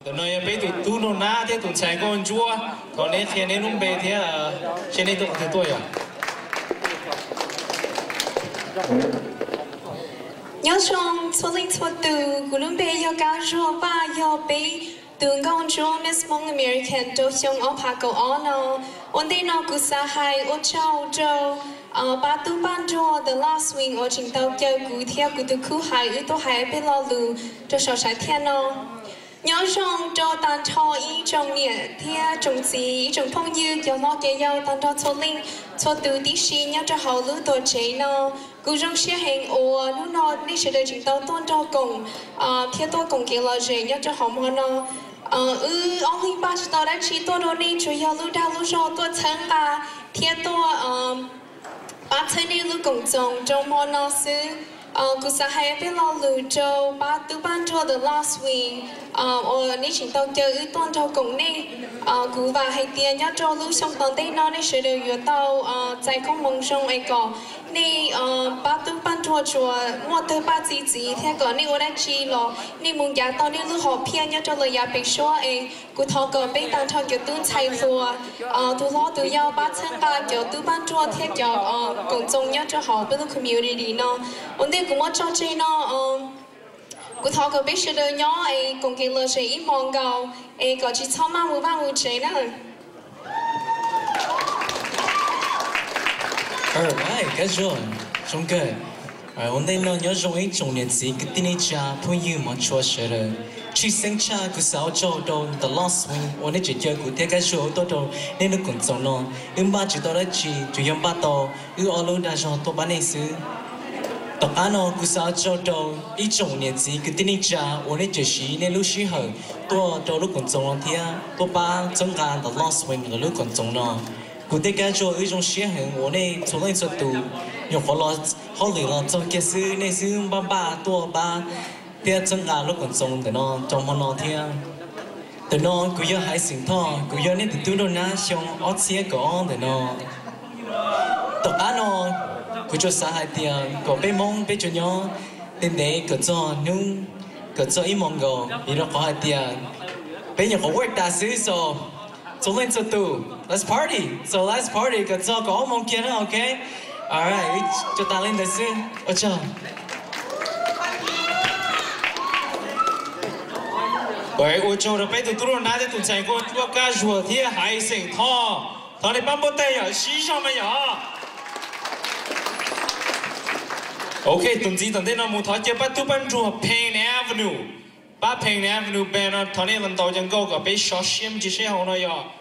Ntawm no yog peb tus tub nraug nab thiab tus ntxhais nkauj ntsuab, thov neb qhia neb lub npe thiab, seb neb tuaj qhov twg tuaj yom. Nyob zoo txhua leej txhua tus, kuv lub npe yog Kab Zuag Vaj, yog peb tus nkauj ntsuab Miss Hmong American rau xyoo ob phav kaum ob no. Ua ntej no kuv xav hais ua tsaug rau pab tub Paj Nruag The Lost Wing uas tseem tau caw kuv thiab kuv tus khub hais wb tuaj hais peb lo lus rau saum sam thiaj no. Nyob zoo rau tag nrho ib tsoom niam thiab tsoom txiv, ib tsoom phooj ywg, cov hlob cov yau, tag nrho txhua leej txhua tus tib si nyob rau hauv lub tuam tsev no. Kuv zoo siab heev uas hnub no nej sawv daws tseem tau tuaj nrog koom thiab tuaj koom kev lom zem nyob rau hauv hmo no. Wb ob leeg npaj tsis tau dab tsi tuaj rau nej, tsuas yog lub dag lub zog tuaj txhawb nqa thiab tuaj pab txhawb nej lub koom txoos rau hmo no xwb. Kuv xav hais peb lo lus rau pab tub Paj Nruag The Lost Wing uas nej tseem tau caw wb tuaj nrog koom nej. Kuv vam hais tias nyob rau lub xyoo tom ntej no nej sawv daws yuav tau txais koob hmoov zoo es kom nej pab tub Paj Nruag tsuas muaj tawg paj txi txiv thiab kom nej ua dab tsi los nej mus ncav tau nej lub hom phiaj nyob rau lawm yav pem suab es kuv thov kom peb tag nrho cov tub ntxhais hluas, tus hlob tus yau pab txhawb nqa cov tub Paj Nruag thiab cov koom txoos nyob rau hauv peb lub community no. Ua ntej kuv muab tso tseg no, kuv thov kom peb sawv daws nyob es koom kev lom zem ib hmo nkaus es kom tsis txhob maj mus vaj mus tsev na. Kab Zuag, zoo kawg. Ua ntej no nyob zoo ib tsoom niam txiv kwv tij neej tsa phooj ywg hmov tshua sawv daws. Tshwj xeeb tshaj kuv xav ua tsaug rau The Lost Wing uas nej tseem caw kuv thiab Kab Zuag wb tuaj rau nej lub koom txoos no. Wb npaj tsis tau dab tsi, tsuas yog npaj tau wb ob lub dag zog tuaj pab nej xwb. Tom qab no kuv xav ua tsaug rau ib tsoom niam txiv kwv tij neej tsa uas nej tseem siv nej lub sij hawm tuaj rau lub koom txoos no thiab tuaj pab txhawb nqa The Lost Wing lawv lub koom txoos no. Kuv thiab Kab Zuag wb zoo siab heev uas nej txhua leej txhua tus nyuam qhuav los hauj lwm los txog kiag xwb nej xwb npaj npaj tuaj pab thiab txhawb nqa lub koom txoos ntawm no rau hmo no thiab. Ntawm no kuv yog Haiv Xeem Thoj, kuv yog nej tus tub nraug nab xyoo ob txhiab kaum ob ntawm no. Tom qab no kuv tsuas xav hais tias kom peb Hmoob peb tsuas nyob ntev ntev kom txog hnub, kom txog ib hmo nkaus, vim rau qhov hais tias peb nyuam qhuav work tas xwb, so txhua leej txhua tus, let's party, so let's party kom txog kaum ob hmo kiag na, ok? Alright, tso tas li ntawd xwb, ua tsaug. Ua tsaug rau peb tus tub nraug nab thiab tus ntxhais nkauj ntsuab Kab Zuag thiab Haiv Xeem Thoj. Thov nej pab npuaj teg yom, sib zog mas yom. Ok, tus ntxiv tom ntej no mus thov caw pab tub Paj Nruag Pheej Avenue, pab Pheej Avenue Band no thov nej los ntaus cov nkauj kom peb sov siab me ntsis seb hauv no yog